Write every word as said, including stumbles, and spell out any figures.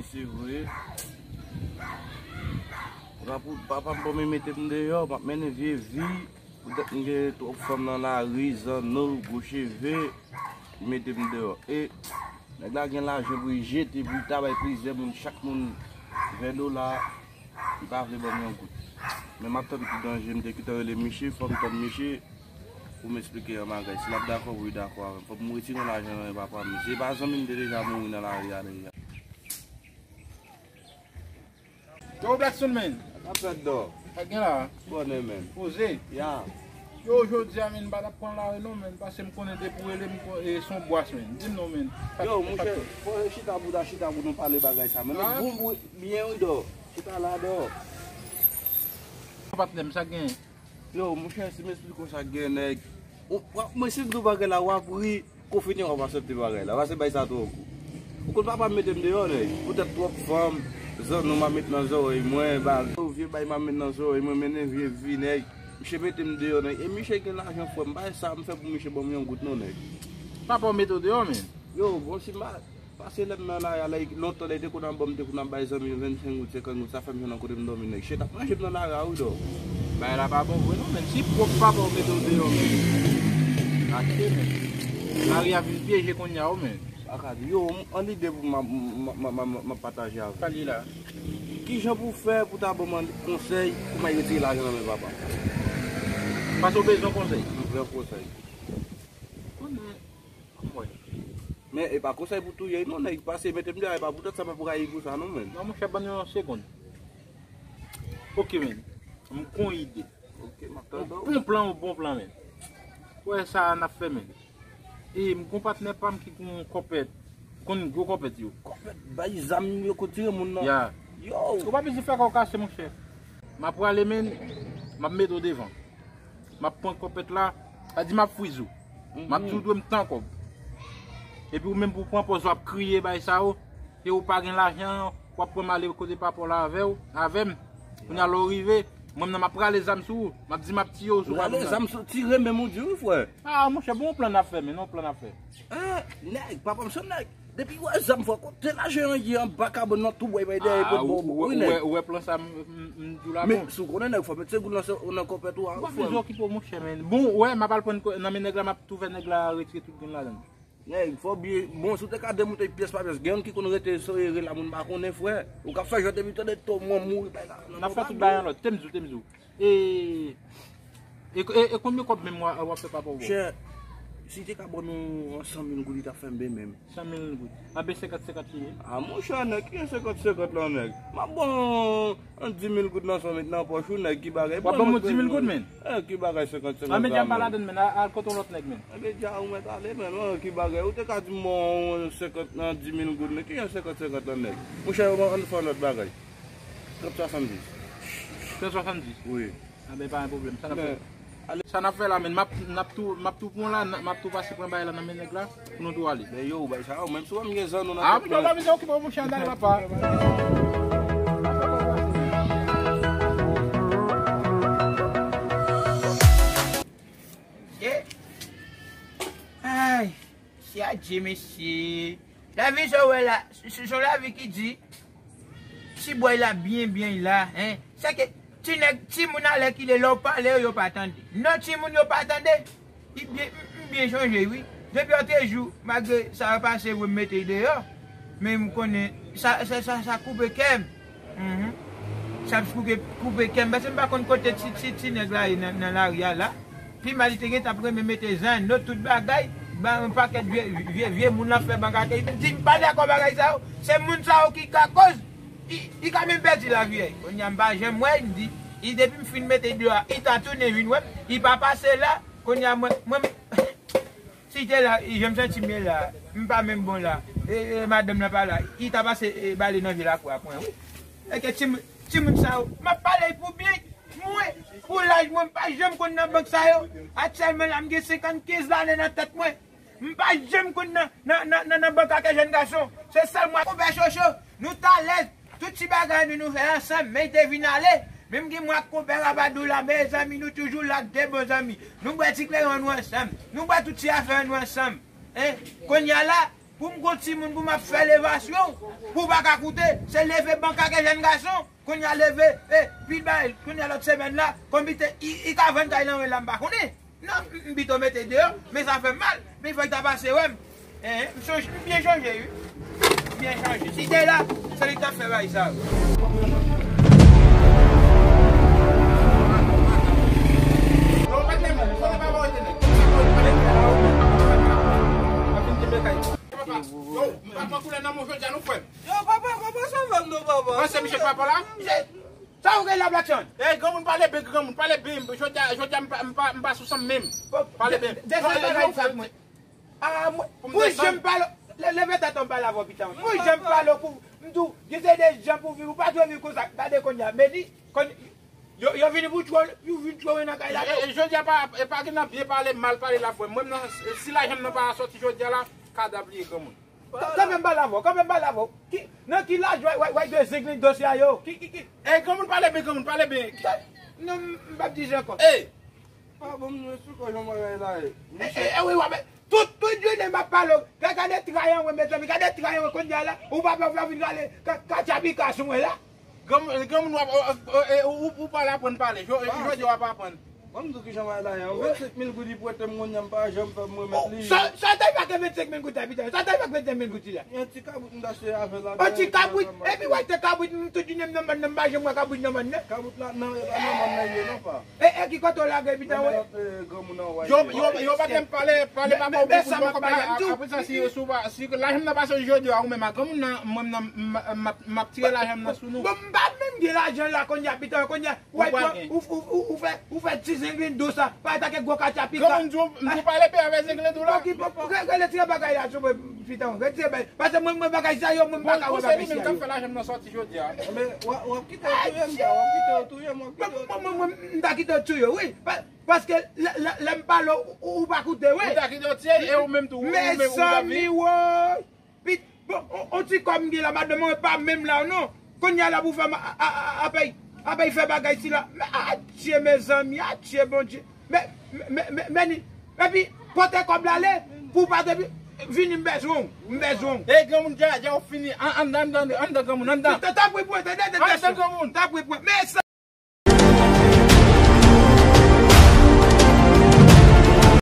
Se vre. Papa, papa m pòmi mete m deyò, m ap mennen vye vi. Poutèt m gen twòp fanm nan lari, zanno, gwo cheve, li mete m deyò. E nèg la gen lajan pou li jete, pou li ta bay plizyè moun, chak moun ven dola, li pa vle ban m yon goud. Men m ap tann pou danje, m te gentan rele Miche, fò m tann Miche pou m esplike yon bagay. Si l ap dakò, pou li dakò avè m. Fòk m retire yon lajan nan men papa m. Se pa zanmi m te deja mouri nan lari a deja. Yo, Blackson, men. Sa fèt dò. Sa gen la? Konnen, men. Poze. Ya. Yo, jodi a, men, m pa t ap pran lari non, men, paske m konnen depi w rele m, e, se yon bwas, men. Di m non, men. Yo, monchè, fò chita pou ta chita pou nou pale bagay sa, men. Ah. Bon, bon, byen, wi, dò. Chita la, dò. Patnè m, sa gen? Yo, monchè, si m esplike w sa k gen, nèg, w, w, mwen, si m di w bagay la, w ap ri, kou fini, w ap aksepte bagay la. Paske bay sa twò gou. Ou konn papa m mete m deyò, nèg. Poutèt twòp fanm, zanno m ap met nan zòrèy mwen, bagay. Yo, vye bay m ap met nan zòrèy mwen, mennen vye vi, nèg. Miche mete m deyò, nèg. E miche gen lajan, frè m. Bay sa m fè pou miche ban m yon goud, non, nèg. Papa w mete w deyò, men. Yo, bon, si m pa Paske lè m nan lari a, lè, lontan lè te konn ap ban m, te konn ap bay zanmi m vennsenk goud, senkant goud, sa fè m jwenn nan kote m dòmi, nèg. Chèt ap manje m nan lari a, wi, dò. Bagay la pa bon vre, non, men. Si pwòp papa w mete w deyò, men. Achte, men. Lari a vin pyeje kounye a, wi, men. Sa ka di, yo, m, an lide pou m ap, m, m, m, m, m ap pataje avè w. Pale la. Kijan pou w fè pou w ta ban m konsèy pou m al retire lajan nan men papa m? Paske w bezwen konsèy. M bezwen konsèy. Konnen. Anmwey. Men e pa konsa pou touye non, nèg, pase mete m deyò, e pa poutèt sa m ap rayi pou sa non, men. Non, monchè, ban m yon segonn. Ok, men. M gon ide. Ok, m ap tande w. Yon bon plan, yon bon plan, men. Wè sa n ap fè, men. E m gon patnè pa m ki gon kòpèt. Konn gwo kòpèt yo. Kòpèt bay zam yo kou tire moun nan. Ya. Yo. Ou pa bezwen fè kò w kase, monchè. M ap prale, men. M ap mete w devan. M ap pran kòpèt la, sa di m ap friz ou. M ap di w dwe m tan kòb. Epi ou menm pou w pran pòz w ap kriye bay sa yo, e ou pa gen lajan an, w ap pran m ale kote papa w la avè w, avè m. Kounye a lè w rive, mwen menm nan m ap prale zam sou ou, m ap di m ap tiye w si w pa ban m lajan. Prale zam sou, tire menm ou di wi frè. Ah, monchè, bon plan n ap fè, men, non plan n ap fè. Ah, nèg, papa m se nèg. Depi w wè zam fò kote lajan an ye anba kabann nan tou bwè bay dèyè pot bò wi nèg. Ou wè plan sa m di w la bon. Men si w konnen nèg fò met se goud nan nan kòpèt ou a. Ou pa bezwen okipe w monchè men. Bon, ou wè m ap al pran nan men nèg la m ap tou fè nèg la retire tout goud ladan l. Nèg fò byen bon si w te ka demoute pyès pa pyès gen youn ki konn rete sere la moun pa konnen frè. Ou ka fè jwèt epi tande to mwen mouri bay la. N ap fè tout bagay an lòd, te m di w, te m di w. E, e, e, e konbyen kòb menm w a, w ap fè papa w ba w? Chè, si te ka ban nou an san mil goud, li t ap fè m byen menm. San mil goud. Anben senkant senkant li ye. A monchè, nèg, ki senkant senkant lan, nèg? M ap ban w an di mil goud nan san mil nan pòch ou, nèg, ki bagay. W ap ban m yon di mil goud, men? E, ki bagay senkant senkant la, men? Anben dja m pa ladann, men. Al, al kote yon lòt nèg, men. Anben dja ou mèt ale, men. An, ki bagay? Ou te ka di m ban w senkant nan di mil goud, men. Ki yon senkant senkant lan, nèg? Monchè, ann fè yon lòt bagay. Trant swasanndis. Trant swasanndis? Wi. Anben pa gen pwoblèm. Sa n ap fè. Sa n ap fè la, men m ap, n ap tou, m ap tou pran la, m ap tou pase pran bagay la nan men nèg la, pou nou tou ale. Men yo, bay sa yo, menm si w pa gen zan nou nan tèt mwen. Ah, men yo pa bezwen okipe w, monchè, ann ale, papa. Ay. Se adje, mesye. Lavi sa w wè la, se, se yon lavi ki di, ti bway la byen, byen la, en. Sèke ti nèg, timoun alèkile, lè w pale yo, yo pa tande. Non, timoun yo pa tande. M byen, m, m byen chonje, wi. Depi yon te jou, malgre sa yo pase, vre m mete l deyò. Men m konnen, sa, sa, sa, sa koupe kè m. Mhm. Sa ap koupe, koupe kè m, paske m pa konn kote ti, ti, ti nèg la ye nan, nan lari a la. Pi mal li te gentan ap renmen mete zanno tout bagay, ba yon pakèt vye, vye, vye moun l ap fè bank atè. M di m pa dakò bagay sa yo. Se moun sa yo ki ka koz, li, li ka menm pèdi lavi a. Kounye a m pa janm wè, m di, li depi m fin mete deyò a, li ta tounen vin wè m, li pa pase la. Kounye a mwen, mwen, Si te la, jan m santi m ye la, m pa menm bon la. E, e, madanm nan pa la. Li ta pase, e, bale nan vye lakou ak mwen, wi. Èske timoun, timoun sa yo, m ap pale pou byen. Mwen, pou laj mwen, m pa janm konn nan bank sa yo. Aktyèlman la, m gen senkannkenz lane nan tèt mwen. M pa janm konn nan, nan, nan, nan, nan bank ak jèn gason. Se sèl mwen ak konpè Chocho. Nou t alèz. Tout ti bagay nou, nou fè ansanm, men li te vin ale. Menm gen mwen ak konpè Rabadou la, meyè zanmi, nou toujou la, de bon zanmi. Nou bwè ti kleren nou ansanm. Nou bwè tout ti afè nou ansanm. En, kounye a la, Pou m gon timoun, pou m ap fè levasyon, pou w pa ka koute, se leve banka ke jèn gason, kounye a leve, e, pil bay, kounye a lòt semèn la, konbite, i, i ka vann kay nan wen la, m pa konnen. Non, m, m pito mete deyò, men sa fè m mal, men fò l ta pase wè m. Hein, m sonje, m byen chanje, wi. M byen chanje. Si te la, se li k t ap fè bay sa yo. Yo, pa t leve, fò n pa voye tene. Pa t leve la, wi. Pa fin te mete kay. Papa, yo, m pa pran koulè nan men w jodi a non, frè m. Yo, papa, papa, sove m non, papa. Mwen se misye k papa la. Sa ou gen la, Blackson? Ey, granmoun, pale byen, granmoun, pale byen. Jodi a, jodi a, m pa, m pa, m pa sou san m menm. Pale byen. Desann bagay sa pou mwen. Ah, mwen, pou jan m pale, le- leve tèt ou, m pale avè w pita. Pou jan m pale pou, m di w, gen de jan pou viv, ou pa dwe viv konsa. Gade kounye a, Medi, kon, yo, yo vini pou tchwe, yo vin tchwe nan kay la. E, e, jodi a pa, e pa gen nan byen pale, mal pale la, frè. Mwen, nan, si lajan m nan pa soti jodi a la, kadav li ye, granmoun. Kanpe m pale avè w, kanpe m pale avè w. Ki, nan ki laj w, w, w, w gen zenglendo sa yo? Ki, ki, ki? Ey, granmoun, pale byen, granmoun, pale byen. Non, m, m p ap di jan ankò. Ey! Ah, bon, m sou kò jan bagay la ye. E, e, e, wi, w ap, tout, tout jounen m ap pale w. Gade, gade tray an, mezanmi, gade tray an, kounye a la, ou pa pè, ou pa vin rale, ka, katchapika sou mwen la. Granmoun, granmoun, w ap, ou, ou, ou, ou pale, aprann pale. Jodi a w ap aprann. Ban m di w kijan bagay la ye. Vennsenk mil goud li prete m kounye a, m pa janm fè m remèt li. Sa, sa te fè ke vennsenk mil goud la, pita? Sa te fè ke vennsenk mil goud la? Yon ti kabrit m t achte avè l la. Yon ti kabrit? Epi w achte kabrit, m, tout jounen m nan bann nan, m pa janm wè kabrit nan bann nan. Kabrit la, nan, e pa nan bann nan ye non, pa. E, e ki kote w lage, pita, wè? Yo, yo, yo pa t menm pale, pale pa bon pou sa, m ap pale, m di w. Apre sa, si, si w pa, si lajan m nan pa soti jodi a, ou menm a granmoun nan, mwen nan, m, m, m ap, m ap tire lajan m nan sou nou. Bon, m pa menm gen lajan la kounye a, pita, kounye a. Ou, ou, ou, ou, ou fè, ou fè ti zenglendo sa, pa ta ke gwo katchapika. Granmoun di w, m di w pale byen avè zenglendo la. Bon, ki, bon, rele ti bagay la sou mwen, pita, rele ti bagay. Paske mwen, mwen bagay sa yo, mwen pa ka wè bagay sa yo. Bon, se li menm k ap fè lajan m nan sòti jodi a. Men, w ap, w ap kite yo touye m, w ap kite yo touye m, w ap kite yo touye m. Mwen, mwen, mwen, m ta kite yo touye, wi. Pa, paske lè, lè, lè m pale, ou, ou, ou pa koute, wi. Ou ta kite yo touye, e ou menm tou, ou menm, ou ta viv. Mezanmi, woy. Pit, bon, on, on ti kòb m gen la, madanm mwen pa menm la, non. Kounye a la pou fè m a, a, a, apèy, apèy fè bagay sila. Men, adye, mezanmi, adye, Bondye. Men, men, men, men, men, epi, pote kòb la ale, pou w pa te vini, m bezwen w, m bezwen w. Ey, granmoun, dja, dja, ou fini. An, anndan, anndan, anndan, granmoun, anndan. Tanpri pou mwen, tande, tande, tanpri pou mwen. Men,